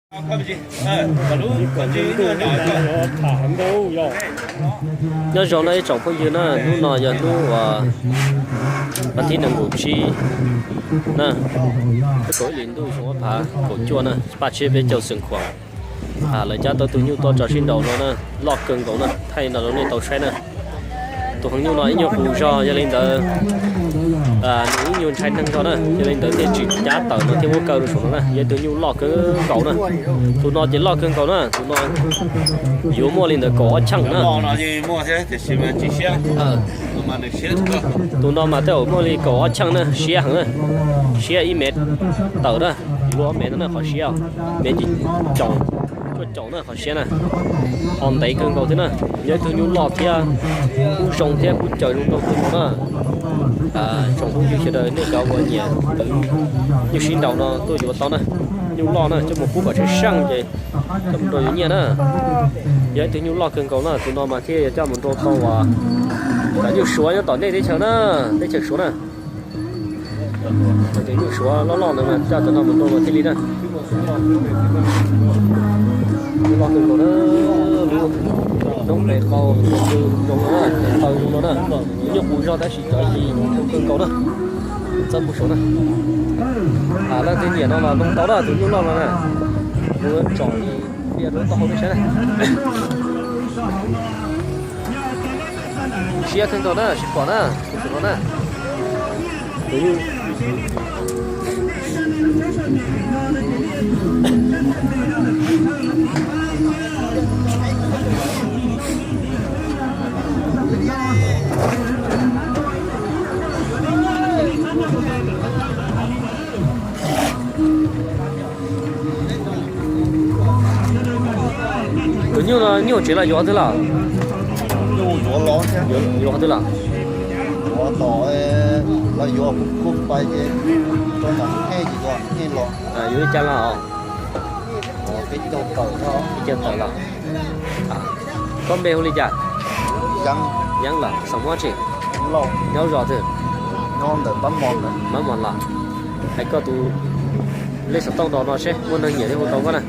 Nyob zoo no ib tsoom phooj ywg na, hnub no yog hnub uas vas thib nees nkaum tsib na, kaum ib hlis ntuj xyoo ob phav kaum cuaj na, paj tsib peb caug xeem khuam. Lawv cab tau tus nyuj tuaj tso sib nraus no na, loj kawg nkaus na, thaij no rau nej tau saib na. Tus heev nyuj no ib nyuag qus zog, yog li ntawd nws ib nyuag ntshai neeg zog na, yog li ntawd thiaj tsis cab tawm no thiab muab kaw rau saum no na. Yog ib tug nyuj loj kawg nkaus na, tus no ces loj kawg nkaus na, tus no yuav muaj li ntawd kaum ob cheej na. Tus no mas tej zaum muaj li kaum ob cheej na, siab heev na, siab ib mev tawm na, luaj ob mev no na qhov siab, mev cuaj caum na qhov siab na, ho ntev kawg nkaus thiab na. Yog ib tug nyuj loj thiab kub zoo thiab kub caws zoo nkauj kawg nkaus na. Tsoom phooj ywg sawv daws nej cov uas nyiam tus nyuj sib nraus no tuaj yuav tau na, nyuj loj na, coj mus pub kom tsheej tsheej ces coj mus rau yuav nyiaj na. Yog ib tug nyuj loj kawg nkaus na, tus no mas thiaj yuav coj mus rau tau uas cov nyuj Suav nyob tom nej teb chaws na, teb chaws Suav na. Cov nyuj Suav loj loj ntawd mas coj cov no mus rau mas thiaj li na. Loj kawg nkaus na, lub noob pes qau zoo no na, tes taw zoo no na, nyuj qus zog tab sis cov yig zoo kawg nkaus na. Txawb puag saud na. Leej twg nyiam no los noog tau na, tus nyuj loj no na. Kuv tsom ib pliag rau taub hau nej saib na. Siab kawg nkaus na, sib pom na, tus no na. Tus nyuj no nyuj tsev los yuav qhov twg los? Nyuj yuav los thiab. Yuav qhov twg los? Yuav tom, los yuav kuj pais ces rau tom hej ces yuav hej los. Yuav li cas los? Peb caug tawm, peb caug tawm los. Koj npe hu li cas? Yeeb los, xeem Hmoob tsi? Nyob zos twg? Nyob ntawm Pab Mos los. Hais koj tus lej xov tooj rau no seb muaj neeg nyiam thiab hu tau koj na.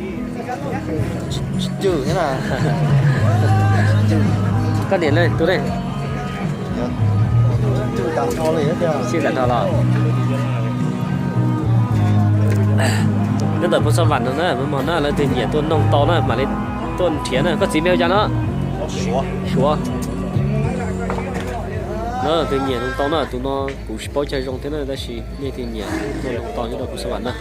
Tsis cwm thiab na. Koj niam leej twg ne? Sij tag nrho los. Nyob ntawm Phu Xab Vam no na, Pab Mos na, leej twg nyiam tuaj noog tau na mam li tuaj nrhiav na. Koj txiv npe hu cas no? Suav. Leej twg nyiam noog tau na, tus no kuv tsis paub chaw zoo thiab na, tab sis leej twg nyiam tuaj noog tau nyob rau Phu Xab Vam na.